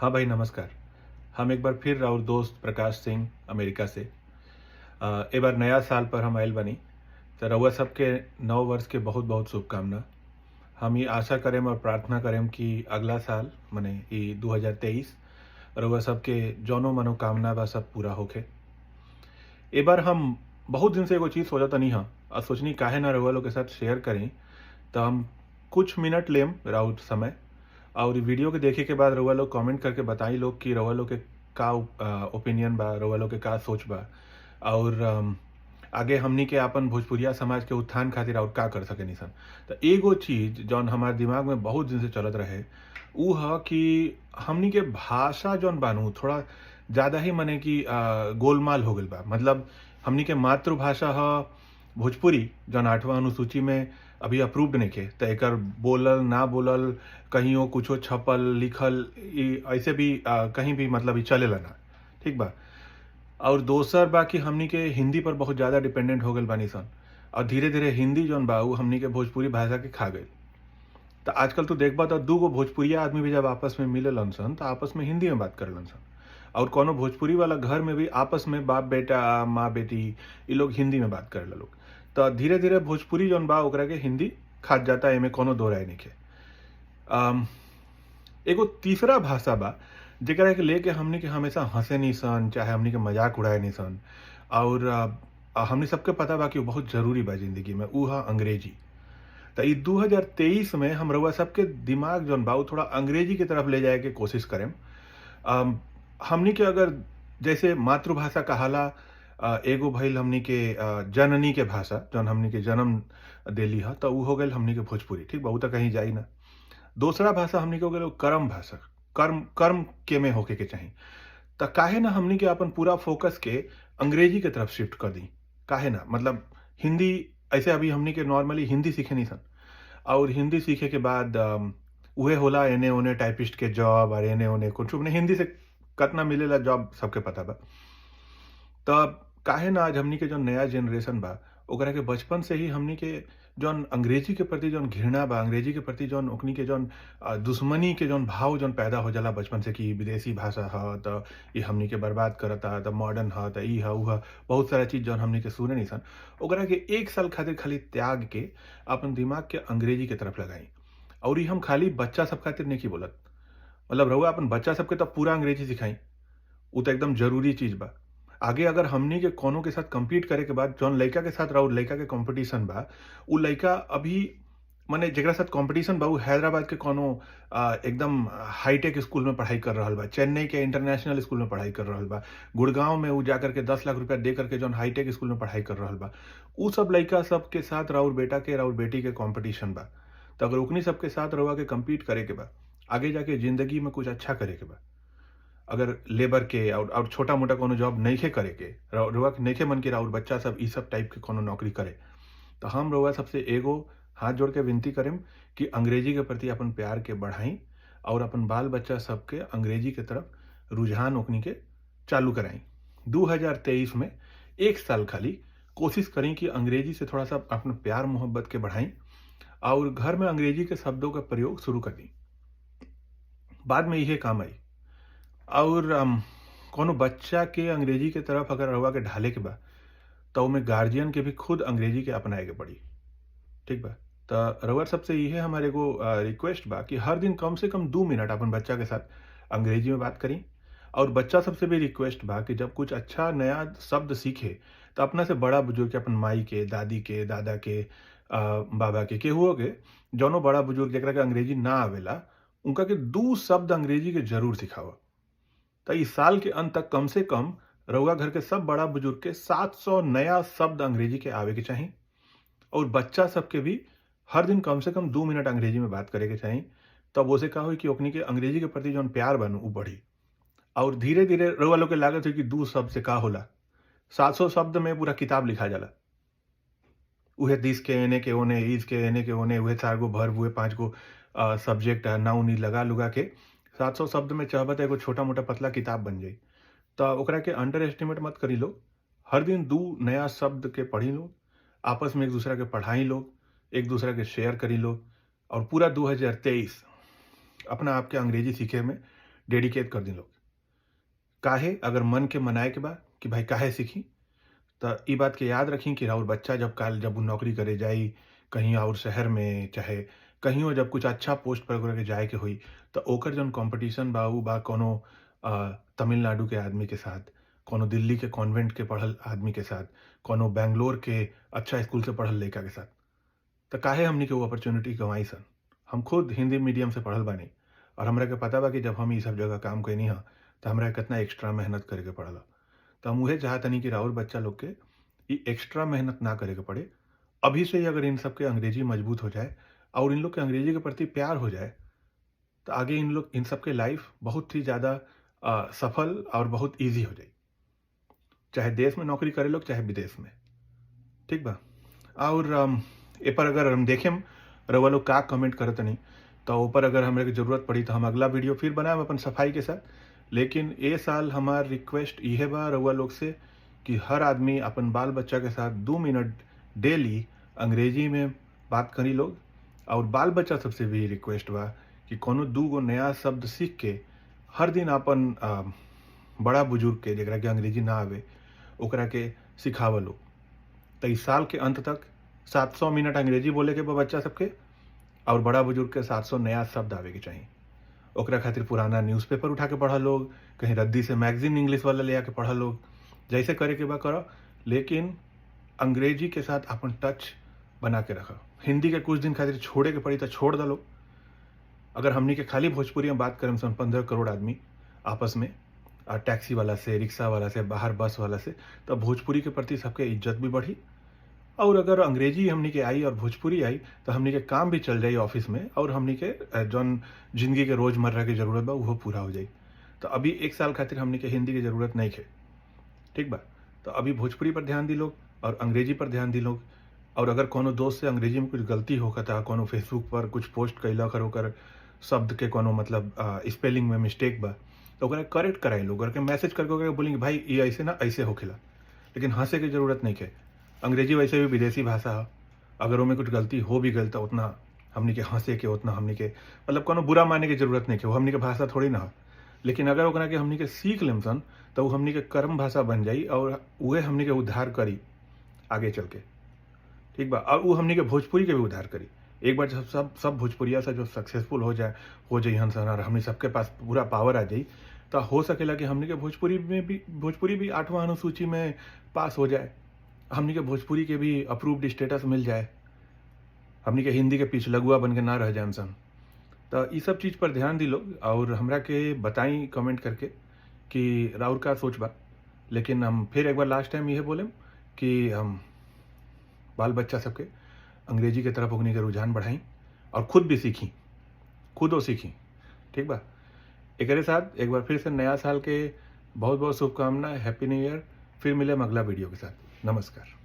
हाँ भाई, नमस्कार। हम एक बार फिर राउर दोस्त प्रकाश सिंह अमेरिका से। ए बार नया साल पर हम आइल बानी, त रउआ सबके नव वर्ष के बहुत बहुत शुभकामना। हम ये आशा करेम और प्रार्थना करेम कि अगला साल मने ई 2023 रउआ सबके जौनो मनोकामना बा सब पूरा होखे। ए बार हम बहुत दिन से एगो चीज़ सोचत तनी हा और सोचनी काहे ना रउआ लोग के साथ शेयर करी। तो हम कुछ मिनट लेम राउर समय और इ वीडियो के देखे के बाद रउआ लोग कमेंट करके बताई लोग कि रउआ लोग के का ओपिनियन बा, रउआ लोग के का सोच बा और आगे हमनी के आपन भोजपुरिया समाज के उत्थान खातिर और का कर सकेनी सन। तो एगो चीज जौन हमारे दिमाग में बहुत दिन से चलत रहे उ ह कि हमनी के भाषा जौन बानू थोड़ा ज़्यादा ही मने कि गोलमाल हो गइल बा। मतलब हमनी के मातृभाषा ह भोजपुरी, जौन आठवां अनुसूची में अभी अप्रूव्ड नइखे, त एकर बोलल ना बोलल, कहियो कुछो छपल लिखल ई ऐसे भी कहीं भी मतलब ई चलेला ना, ठीक बा। और दोसर बा कि हमनी के हिंदी पर बहुत ज़्यादा डिपेंडेंट हो गइल बानी सन और धीरे धीरे हिंदी जौन बा उ हमनी के भोजपुरी भाषा के खा गइल। त आजकल तू देखबा त दूगो भोजपुरिया आदमी भी जब आपस में मिलेलन सन त आपस में हिंदी में बात करेलन सन और कोनो भोजपुरी वाला घर में भी आपस में बाप बेटा, माँ बेटी ई लोग हिंदी में बात करेला लोग। त धीरे धीरे भोजपुरी जौन बा ओकरा के हिंदी खात जाता, एमे कोनो दो राय नइखे। एगो तीसरा भाषा बा जेकरा के लेके हमनी के हमेशा हंसे सन, चाहे हमनी के मजाक उड़ाए सन और हमनी सबके पता बा कि उ बहुत जरूरी बा जिंदगी में, उ ह अंग्रेजी। त ई 2023 में हम रउआ सबके दिमाग जौन बा उ थोड़ा अंग्रेजी के तरफ ले जाए के कोशिश करेम। हमनी के अगर जैसे मातृभाषा कहाला, एगो भइल हमनी के जननी के भाषा जौन हमनी के जन्म देली ह, त उ हो गइल हमनी के भोजपुरी, ठीक बा, उ त कहीं जाई ना। दूसरा भाषा हमनी के हो गइल कर्म भाषा, कर्म कर्म के में होके के चाही। त काहे ना हमनी के अपन पूरा फोकस के अंग्रेजी के तरफ शिफ्ट कर दी, काहे ना। मतलब हिंदी ऐसे अभी हमनी के नॉर्मली हिंदी सीखे नहीं सन और हिंदी सीखे के बाद उहे होला एने ओने टाइपिस्ट के जॉब और एने ओने कुछ, मने हिंदी से कतना मिलेला जॉब सबके पता बा। त काहे ना आज हमनी के जौन नया जनरेशन बा ओकरा के बचपन से ही हमनी के जौन अंग्रेजी के प्रति जौन घृणा बा, अंग्रेजी के प्रति जौन ओकनी के जौन दुश्मनी के जौन भाव जौन पैदा हो जाला बचपन से कि विदेशी भाषा ह त ई हमनी के बर्बाद करता, त मॉडर्न ह, त ई ह उ ह, बहुत सारा चीज़ जौन हमनी के सुने नहीं सन, ओकरा के एक साल खातिर खाली त्याग के अपन दिमाग के अंग्रेजी के तरफ लगाई। और ई हम खाली बच्चा सब खातिर नहीं बोलत, मतलब रउआ अपन बच्चा सबके तो पूरा अंग्रेजी सिखाई, उ त एकदम जरूरी चीज़ बा। आगे अगर हमनी के कोनो के साथ कम्पीट करे के बाद जौन लइका के साथ राउर लइका के कंपटीशन बा, उ लइका अभी मने जेकरा साथ कंपटीशन बा उ हैदराबाद के कोनो एकदम हाईटेक स्कूल में पढ़ाई कर रहल बा, चेन्नई के इंटरनेशनल स्कूल में पढ़ाई कर रहल बा, गुड़गांव में उ जा करके 10 लाख रुपया दे करके जौन हाईटेक स्कूल में पढ़ाई कर रहल बा, उ सब लइका सब के साथ राउर बेटा के राउर बेटी के कंपटीशन बा। त अगर ओकनी सबके साथ रउआ के कम्पीट करे के बा, आगे जाके जिंदगी में कुछ अच्छा करे के बा, अगर लेबर के और छोटा मोटा कोनो जॉब नइखे करे के, रउआ के नइखे मन के राउर बच्चा सब ई सब टाइप के कोनो नौकरी करे, तो हम रउआ सबसे एगो हाथ जोड़ के विनती करेम कि अंग्रेजी के प्रति अपन प्यार के बढ़ाई और अपन बाल बच्चा सबके अंग्रेजी के तरफ रुझान ओकनी के चालू कराई। 2023 में एक साल खाली कोशिश करी कि अंग्रेजी से थोड़ा सा अपन प्यार मोहब्बत के बढ़ाई और घर में अंग्रेजी के शब्दों का प्रयोग शुरू कर दी, बाद में इहे काम आई। और कोनो बच्चा के अंग्रेजी के तरफ अगर रउआ के ढाले के बा त ओमे गार्जियन के भी खुद अंग्रेजी के अपनाए के पड़ी, ठीक बा। त रउआ सबसे इहे हमारे एगो रिक्वेस्ट बा कि हर दिन कम से कम 2 मिनट अपन बच्चा के साथ अंग्रेजी में बात करी। और बच्चा सबसे भी रिक्वेस्ट बा कि जब कुछ अच्छा नया शब्द सीखे त अपना से बड़ा बुजुर्ग के, अपन माई के, दादी के, दादा के, बाबा के, केहुओ के जौनो बड़ा बुजुर्ग जेकरा के अंग्रेजी ना आवेला उनका के 2 शब्द अंग्रेजी के जरूर सिखावा। त इस साल के अंत तक कम से कम रउआ घर के सब बड़ा बुजुर्ग के 700 नया शब्द अंग्रेजी के आवे के चाही और बच्चा सबके भी हर दिन कम से कम 2 मिनट अंग्रेजी में बात करे के चाही। तब ओसे का होई कि ओकनी के अंग्रेजी के प्रति जौन प्यार बा नु उ बढ़ी और धीरे धीरे रउआ लोग के लागत होई कि 2 शब्द से का होला, 700 शब्द में पूरा किताब लिखा जाला। उहे this के एने के ओने, is के एने के ओने, उहे 4 गो वर्ब, उहे 5 गो सब्जेक्ट नाउन ई लगा लुगा के 700 शब्द में चाहबा त एगो छोटा मोटा पतला किताब बन जाई। त ओकरा के अंडर एस्टिमेट मत करी लोग, हर दिन 2 नया शब्द के पढ़ी लोग, आपस में एक दूसरा के पढ़ाई लोग, एक दूसरा के शेयर करी लोग और पूरा 2023 अपना आपके अंग्रेजी सीखे में डेडिकेट कर दी लोग। काहे? अगर मन के मनाए के बा कि भाई काहे सीखी, त ई बात के याद रखी कि राउर बच्चा जब काल जब उ नौकरी करे जाई कहीं और शहर में, चाहे कहियो जब कुछ अच्छा पोस्ट पर ओकरा के जाए के होई, त ओकर जौन कॉम्पिटिशन बा उ बा कोनो तमिलनाडु के आदमी के साथ, कोनो दिल्ली के कॉन्वेंट के पढ़ल आदमी के साथ, कोनो बैंगलोर के अच्छा स्कूल से पढ़ल लइका के साथ। त काहे हमनी के वो अपॉर्चुनिटी गंवाई सन? हम खुद हिंदी मीडियम से पढ़ल बानी और हमरा के पता बा कि जब हम ई सब जगह काम कइनी ह त हमरा के केतना एक्स्ट्रा मेहनत करे के पड़ल। त हम उहे चाहतनी कि राउर बच्चा लोग के ई एक्स्ट्रा मेहनत ना करे के पड़े। अभी से ही अगर इन सब के अंग्रेजी मजबूत हो जाए और इन लोग के अंग्रेजी के प्रति प्यार हो जाए, तो आगे इन लोग इन सब के लाइफ बहुत ही ज़्यादा सफल और बहुत ईजी हो जाई, चाहे देश में नौकरी करे लोग चाहे विदेश में। ठीक बा। और ए पर अगर हम देखेम रउआ लोग का कमेंट करतनी, तो ऊपर अगर हमरा के जरूरत पड़ी तो हम अगला वीडियो फिर बनाएम अपन सफाई के साथ। लेकिन ए साल हमार रिक्वेस्ट इहे बा रउआ लोग से कि हर आदमी अपन बाल बच्चा के साथ 2 मिनट डेली अंग्रेजी में बात करी लोग। और बाल बच्चा सबसे भी रिक्वेस्ट बा कि कोनो 2 गो नया शब्द सीख के हर दिन अपन बड़ा बुजुर्ग के जेकरा के अंग्रेजी ना आवे ओकरा के सिखाव लोग। तो इस साल के अंत तक 700 मिनट अंग्रेजी बोले के बा बच्चा सबके और बड़ा बुजुर्ग के 700 नया शब्द आवे के चाहिए। ओकरा खातिर पुराना न्यूज़पेपर उठा के पढ़ा लोग, कहीं रद्दी से मैगजीन इंग्लिश वाला ले आके पढ़ा लोग, जैसे करे के बा करो, लेकिन अंग्रेजी के साथ अपन टच बना के रखो। हिंदी के कुछ दिन खातिर छोड़े के पड़ी तो छोड़ दलो। अगर हमनी के खाली भोजपुरी में बात करें सन 15 करोड़ आदमी आपस में, टैक्सी वाला से, रिक्शा वाला से, बाहर बस वाला से, तो भोजपुरी के प्रति सबके इज्जत भी बढ़ी। और अगर अंग्रेजी हमनी के आई और भोजपुरी आई तो हमनी के काम भी चल जाई ऑफिस में और हमनी के जौन जिंदगी के रोज़मर्रा की ज़रूरत बा उहो पूरा हो जाई। तो अभी 1 साल खातिर हमनी के हिंदी की ज़रूरत नहीं है। ठीक बा। तो अभी भोजपुरी पर ध्यान दी लोग और अंग्रेजी पर ध्यान दी लोग। और अगर कोनो दोस्त से अंग्रेजी में कुछ गलती होखता, कोनो फेसबुक पर कुछ पोस्ट कैलक और ओकर शब्द के कोनो मतलब स्पेलिंग में मिस्टेक बा, तो ओकरा करेक्ट कराई लोग, ओकरा के मैसेज करके ओकरा बोलेंगे भाई ये ऐसे ना ऐसे होखेला। लेकिन हंसे के जरूरत नहीं है। अंग्रेजी वैसे भी विदेशी भाषा है, अगर ओमे कुछ गलती हो भी गई तो उतना हमनी के हंसे के, उतना हमनी के मतलब कोनो बुरा माने के जरूरत नहीं है, वो हमनी के भाषा थोड़ी ना है। लेकिन अगर ओकरा के हमनी के सीख लेम सन तो वो हमनी के कर्म भाषा बन जाई और उहे हमनी के उद्धार करी आगे चल के। ठीक बा। और वो हमनी के भोजपुरी के भी उद्धार करी। एक बार जब सब सब भोजपुरिया से जो सक्सेसफुल हो जाए हो जाई सन और हमनी सबके पास पूरा पावर आ जाई, तो हो सकेला कि हमनी के भोजपुरी में भी भोजपुरी भी 8वां अनुसूची में पास हो जाए, हमनी के भोजपुरी के भी अप्रूव्ड स्टेटस मिल जाए, हमनी के हिंदी के पिछलगुआ बन के ना रह जाए सन। तो ये सब चीज़ पर ध्यान दी लोग और हमरा के बताई कमेंट करके कि राउर का सोच बा। लेकिन हम फिर एक बार लास्ट टाइम यह बोलेम कि हम बाल बच्चा सबके अंग्रेजी के तरफ ओकनी के रुझान बढ़ाई और खुद भी सीखी, खुदो सीखी। ठीक बा। एकरे साथ एक बार फिर से नया साल के बहुत बहुत शुभकामना, हैप्पी न्यू ईयर। फिर मिले हम अगला वीडियो के साथ। नमस्कार।